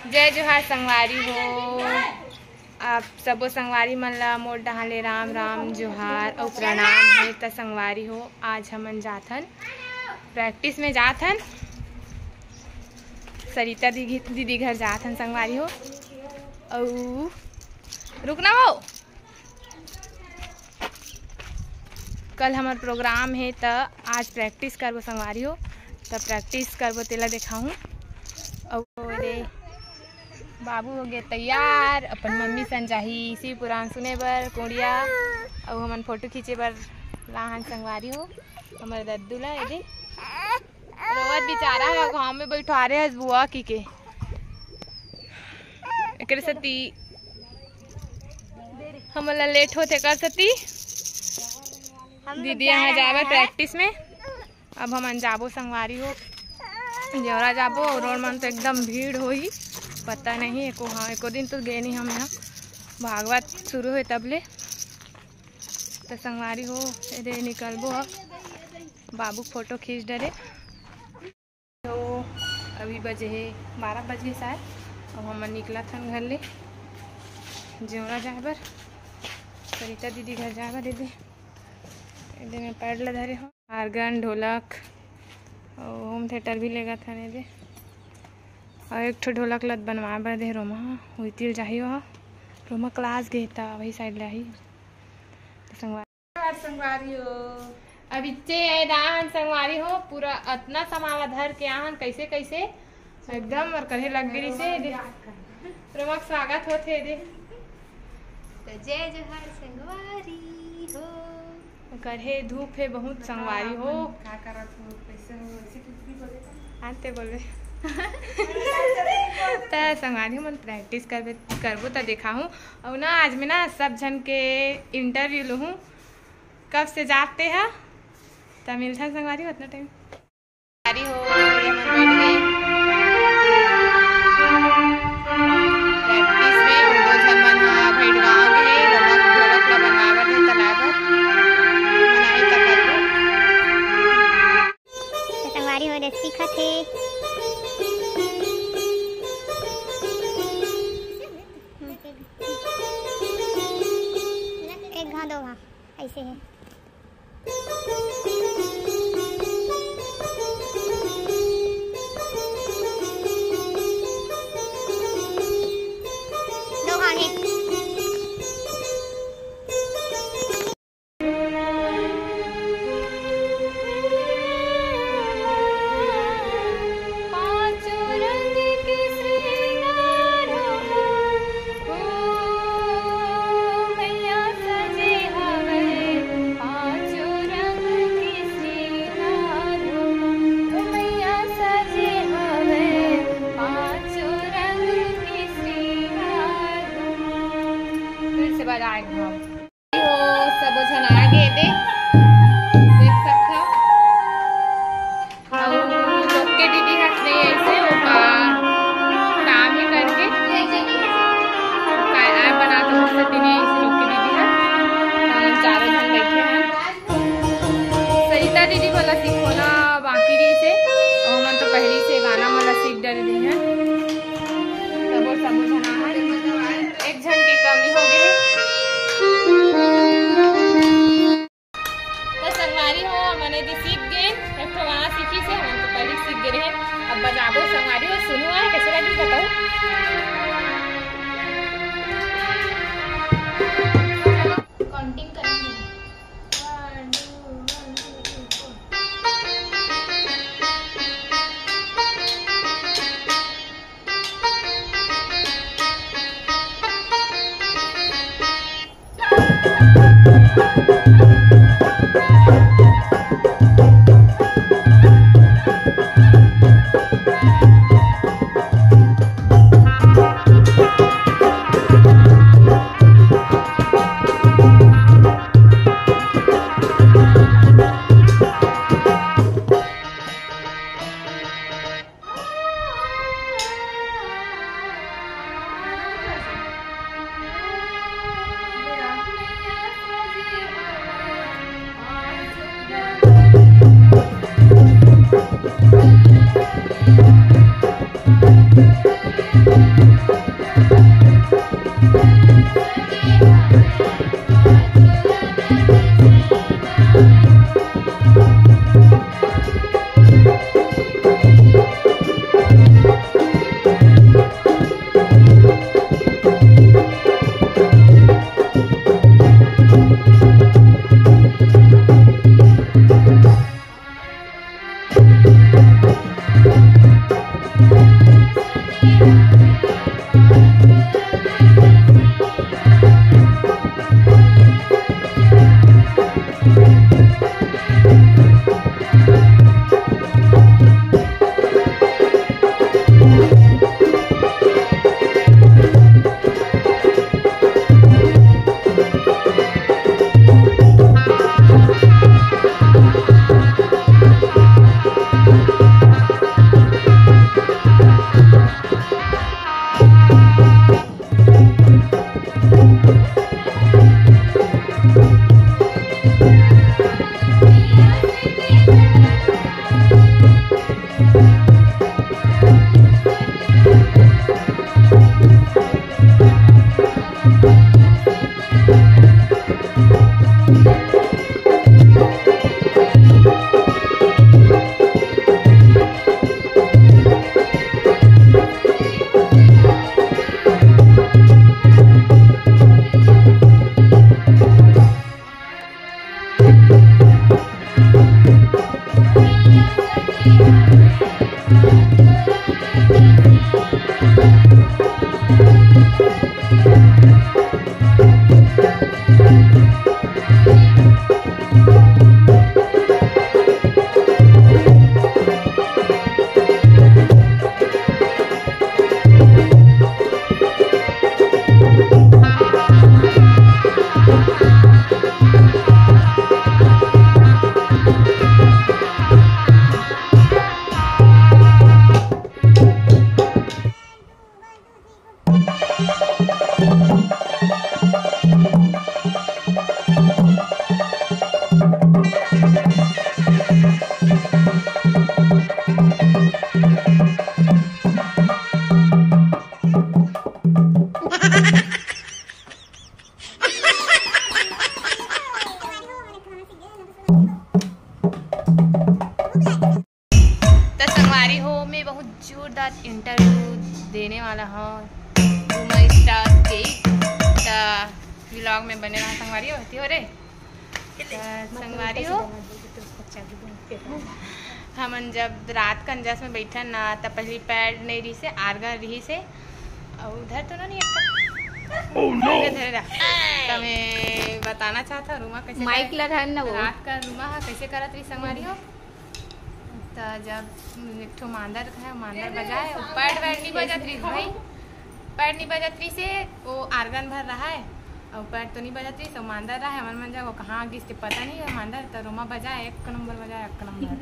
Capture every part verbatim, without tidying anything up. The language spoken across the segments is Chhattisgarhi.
जय जोहार संगवारी हो, आप सबो संगवारी मन ला मोर डहान ले राम राम, जोहार अउ प्रणाम हे। त संगवारी हो, आज हमन जाथन practice में, जाथन सरिता दीदी, दीदी घर जाथन संगवारी हो। अउ रुकना हो, कल हमर program हे, त आज practice करबो संगवारी हो, त practice करबो, तेला देखाहूँ। अउ रे बाबू हो गे तैयार, अपन मम्मी सन जाही शिव पुराण सुने बर कोड़िया, अउ हमन photo खींचे बर लाहन संगवारी हो, हमर दद्दू ला। एदे रोवत बेचारा ह, घाम में बैठवारे हस बुआ की के। एकरे सेती हमन ला late होथे कर सेती। हम दीदी यहाँ जाए बर practice में। अब हमन जाबो संगवारी हो, जेवरा जाबो। रोड मन तो एकदम भीड़ होही, पता नहीं। एको, हाँ, एको दिन तो गे नहीं हम यहाँ, भागवत शुरू होय तब ले। तो संगवारी हो, एदे निकलबो अब, बाबू photo खींच डरे। तो अभी बजे हे बारह बजे शायद। अब हमन निकलत हन घर ले जेवरा जाए बर, सरिता दीदी घर जाए बर। एदे, एदे मैं pad ला धरे हो, organ, ढोलक अउ home theater भी लेगत हन एदे। अउ एक ठो ढोलक लत बनवाए बर दे रोमा, उही तिर जाही ओहा। रोमा class गे त वही side ले आही। तो संगवारी संगवारी हो। अब इच्चे ए दान संगवारी हो, पूरा अतना सामान ला धर के आहन, कैसे कैसे एकदम और करहे लग गई से दे। रोमा के स्वागत होत हे दे। तो जय जोहार संगवारी हो। करहे धूप हे बहुत संगवारी हो। का करत हो, कैसे हो, ऐसे कुछ भी बोले तो? आते बोलबे। त संगवारी हो, मन practice करबे, करबो त देखाहूँ। अउ ना, आज मैं ना सब झन के interview लूहूँ। कब से जाते ह? त मिलथन संगवारी हो अतना time। संगवारी हो, ये हमन बैठ गए practice में। वो दो झन मन ह भेड़गांव गे हे, ढोलक, ढोलक ला बनवाए बर हे, त लाए बर। बनाए त करबो। तो संगवारी हो, दे सीखत हे। एक घा, दो घा। ऐसे है। दो आगे। फिर से बजाए हम। ओ, सबो झन आ गे दे, देख सकथव। अउ लोग के दीदी हाथ नहीं ऐसे, वो का-, काम ही करके का-, आ बना तो उससे तीन ऐसे लोग के दीदी हाथ। हम चारों झन बैठे हैं। सरिता दीदी वाला सिखोना बाकी रही से, और हमन तो पहली से गाना वाला सीख डरे रही हैं। तब वो सबो झन आ, एक झन के कमी हो गई। त संगवारी हो, मैं बहुत जोरदार इंटरव्यू देने वाला हूँ रूमा स्टार के। त व्लॉग में बने रहा संगवारी हो, होती हो रे। त संगवारी हो, हमन जब रात के अंजस में बैठन ना, त पहली पैड नहीं रही से, आर्गन रही से, और उधर तो नहीं एकटा। Oh, no! धरे, धरे रहा। त मैं बताना चाहता हूँ रूमा कैसे माइक करत, ला रहन ना वो। रात का रूमा हा कैसे करत रही संगवारी हो। त जब एक ठो मांदर है, मांदर बजाए, वो पैड वैड नहीं बजत रही भाई, पैड नहीं बजत रही से, वो आर्गन भर रहा है, और पैड तो नहीं बजत रही, तो मांदर रहा है, हमर मन जब वो कहाँ गिस के पता नहीं है, मांदर तो रूमा बजाए, एक नंबर बजाए, एक नंबर।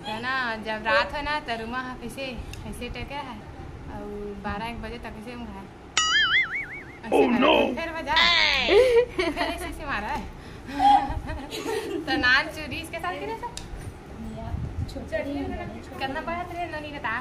तो ना, जब रात हो ना, तो रूमा हा कैसे, ऐसे टके है, और बारह एक बजे तक ऐसे ऊँघा है। ऐसे Oh, करे, no! फिर बजा, फिर ऐसे, ऐसे मारा है। तो नान चूरी इसके साथ कितने साल? कितना पढ़त रहे नोनी बता?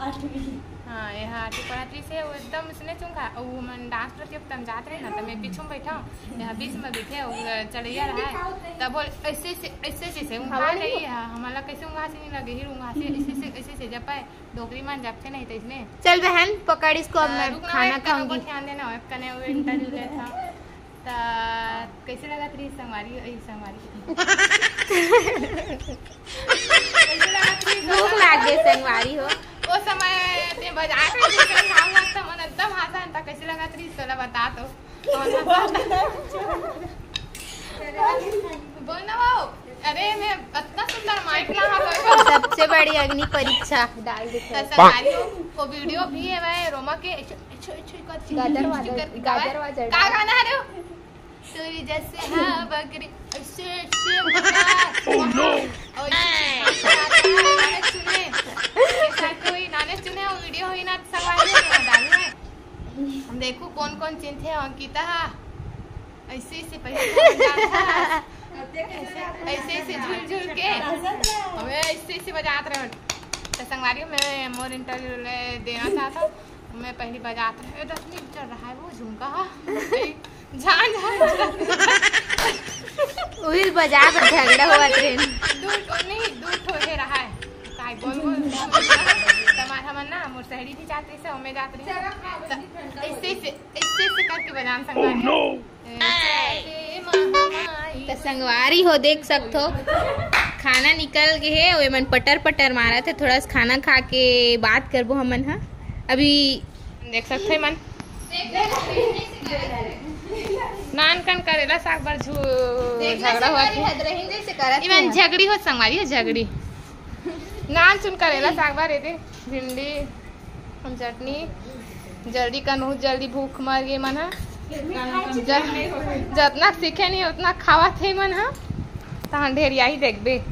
आठवीं। हाँ, ये हाँ, आठवीं पढ़त रही से, वो एकदम उसने चुंगा, वो मन डांस प्रतियोगिता में जात रहे ना, तो मैं पीछू में बैठा हूँ, यहाँ बीच में बैठे, वो चढ़ैया रहा है, तब बोल, "ऐसे, ऐसे, ऐसे, ऐसे, ऐसे, उंघा हवा नहीं नहीं है, हमारा कैसे उंघा से नहीं लगे, ही उंघा से, ऐसे, ऐसे, ऐसे, ऐसे, जब पाए, डोकरी मान जब थे नहीं तो इसने।" चल बहन, पकड़ इसको, अब अ, मैं रुक ना, खाना एक तरफ खाऊंगी। ध्यान देना, एक कने वो इंटरव्यू लेता। त कैसे लगत रही संगवारी, ए, संगवारी? कैसे लगत रही भूख लाग गे संगवारी हो। ओ समय ते बजा के भी कहीं खाऊ लगता, मन एकदम हंसा था। कैसे लगत रही, तोला बता तो। कौन हंसा था? बोल ना वो। अरे, मैं इतना सुंदर माइक ला, हाँ, बोल। सबसे बड़ी अग्नि परीक्षा डाल देते हैं। संगवारी हो, वो वीडियो भी है भाई, रोमा के। गाजर वाजर, गाजर वाजर। का गाना है रे? तोरी जैसे हाँ बकरी, ऐसे, ऐसे बकरा। Oh, no! और ये नाने सुने, ऐसा कोई नाने सुने, वो वीडियो ही ना सवाल है, मैं डालू है। हम देखो कौन कौन चिंथे अंकिता हा, ऐसे, ऐसे पैसे बजाता हा, ऐसे, ऐसे झूल झूल के, हमें ऐसे, ऐसे बजात रहे। तो संगवारी, मैं मोर इंटरव्यू ले देना चाहता हूँ। मैं पहली बजात रहे, ए, दस मिनट चल रहा है वो झुमका, हाँ। झान, झान, झान। उहिल बजा बर झगड़ा हुआ ट्रेन। दू ठो, नहीं, दू ठो हे रहा है। काय गोल गोल। तमार हमन ना, मोर सहेली भी जात रही से, ओमे जात रही से। त ऐसे, ऐसे, ऐसे, ऐसे करके बजान संगवारी। त संगवारी हो, देख सकथो, खाना निकल गे हे, ओमन पटर पटर मारत हे। थोड़ा सा खाना खा के बात करबो हमन ह। अभी देख सकथो मन नान कन करेला साग बर झू-, झगड़ा होत हे। इमन झगड़ी होत संगवारी हो, झगड़ी। नान चुन करेला साग बर, एदे भिंडी, हम चटनी जल्दी कर, बहुत जल्दी भूख मर गे मन ह। ज-, जतना सीखे नहीं उतना खावत हे मन ह, तहन ढेरिया ही देखबे।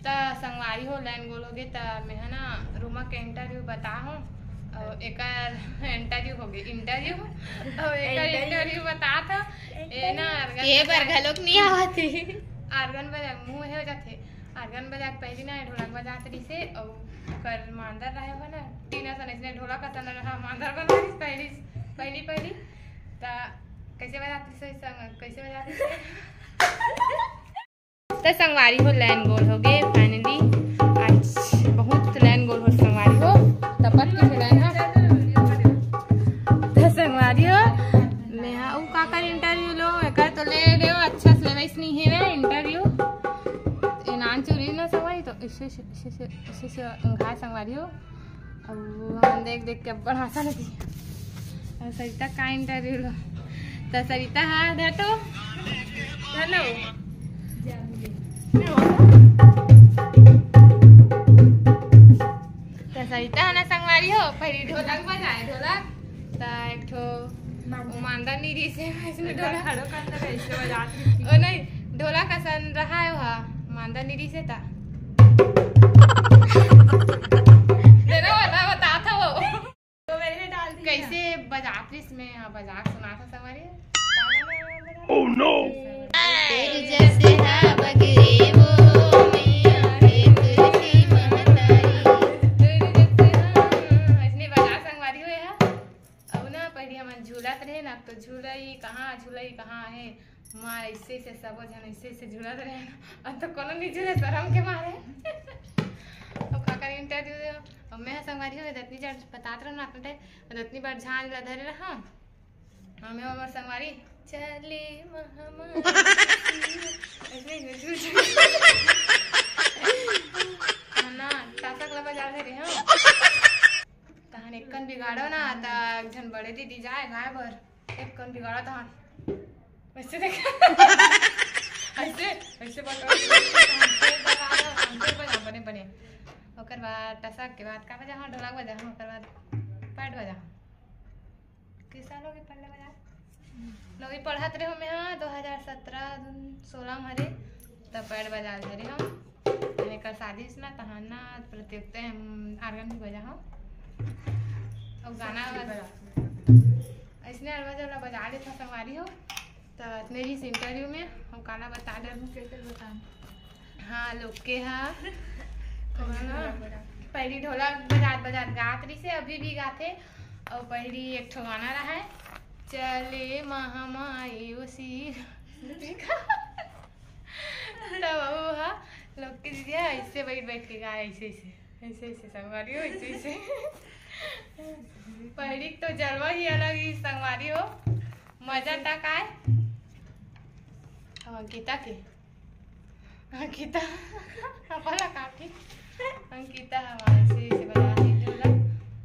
त संगवारी हो, लाइन गोल होगे, त मेहा ना रूमा के इंटरव्यू बता हूँ। अउ एकर इंटरव्यू होगे, इंटरव्यू, अउ एकर इंटरव्यू। इंटरव्यू बतात हूँ। ए ना, आर्गन के बर बजा-, घलोक नहीं आवत हे। आर्गन बजा, मुँह हे हो जाथे। आर्गन बजा के पहली ना ढोलक बजात रहिसे, अउ ओकर मांदर रहे हो ना, टीना सन अइसने ढोलक असन रहा, मांदर बना रहिस पहली, पहली, पहली। त कैसे बजात रहिसे, संग-, कैसे बजात रहिसे? त संगवारी हो, लाइन गोल होगे finally। आज बहुत लाइन गोल हो संगवारी हो, तपत के लाइन हा। त संगवारी हो, मेहा उ काकर इंटरव्यू लो, एकर तो ले गयो, अच्छा से वैसे नहीं है इंटरव्यू। ए नान चुरी ना संगवारी, तो इसे, इसे, इसे, इसे, इसे घाय संगवारी हो। अब हम देख देख के बड़ा हंसा लगी। अब सरिता का इंटरव्यू लो, तो सरिता हा धर तो, हेलो। तो सरिता हा ना संगवारी हो, पहली ढोलक बजाए, ढोलक, तो एक ठो मांदा। मांदा नी रहिसे, इसमें ढोलक। खड़ो कर तो कैसे बजात रही थी। ओ नहीं, ढोलक असन रहा है वहा, मांदा नी रहिसे ता। तेरा वाला बता था वो। तो मैंने डाल दिया। कैसे बजात रहिस, मैं हाँ बजा के सुनात हूँ संगवारी। Oh no! तेरे जैसे हा बगरे वो मैया, हे तुलसी महतारी। तेरे जैसे हा, अइसने बजा संगवारी हो यहाँ। अब ना पहली हमन झूलत रहे ना, तो झूलई कहाँ, झूलई कहाँ है, माँ ऐसे ऐसे सबो झन ऐसे ऐसे झूलत रहे। अब तो कोनो नहीं झूले शरम के मारे। अब काकर इंटरव्यू दे, अब मैं संगवारी हो रत्नी जड़ बतात रहा ना अपने टाइम, रत्नी बार झांझ ला धरे रहा। हमें हमर संगवारी चले महामारी। ऐसे ही झूठ झूठ। ना, तासक ला बजा धरे, हाँ। तहन एक कन बिगाड़ो ना, त एक झन बड़े दीदी जाए गाय बर, एक कन बिगाड़ो तहन। वैसे देख। ऐसे, ऐसे बता, बने, बने। ओकर बाद टसक के बाद का बजा? हाँ, ढोलक बजा, हाँ, ओकर बाद पैड बजा। किस साल हो गए पहले बजा? लोग पढ़त रहे हो मैं, हाँ, दो हज़ार सत्रह, सोलह में हरे, तब पैड बजा धरे हम। मैंने कर शादी से ना, तहां ना प्रतियोगिता में हम आर्गन भी बजा हम। और गाना बजा। ऐसने अलवा जलवा बजा लेत हंव संगवारी हो। त अतने ही इंटरव्यू में हम काला बता डरहूं। हाँ, लोग के हा। पहली ढोलक बजात बजात गात रहिसे, अभी भी गाथे। और पहली एक ठो गाना रहा है, चले महामाई ओसी। तब वो हा, लोग के दीदी हा, ऐसे बैठ बैठ के गाए, ऐसे ऐसे। ऐसे ऐसे संगवारी हो, ऐसे ऐसे। पहली तो जलवा ही अलग ही संगवारी हो। मजा तक आए। अब अंकिता के, अंकिता अपन ला काटी। अंकिता हमारे से ऐसे बजा रही ढोलक।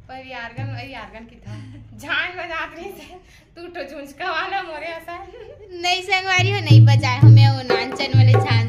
पर यारगन, अरे यारगन की था, जान बजात रही से। तू तो झुंझका वाला मोरे असन। नहीं संगवारी हो, नहीं बजाए हो, मैं वो नानचन वाले छान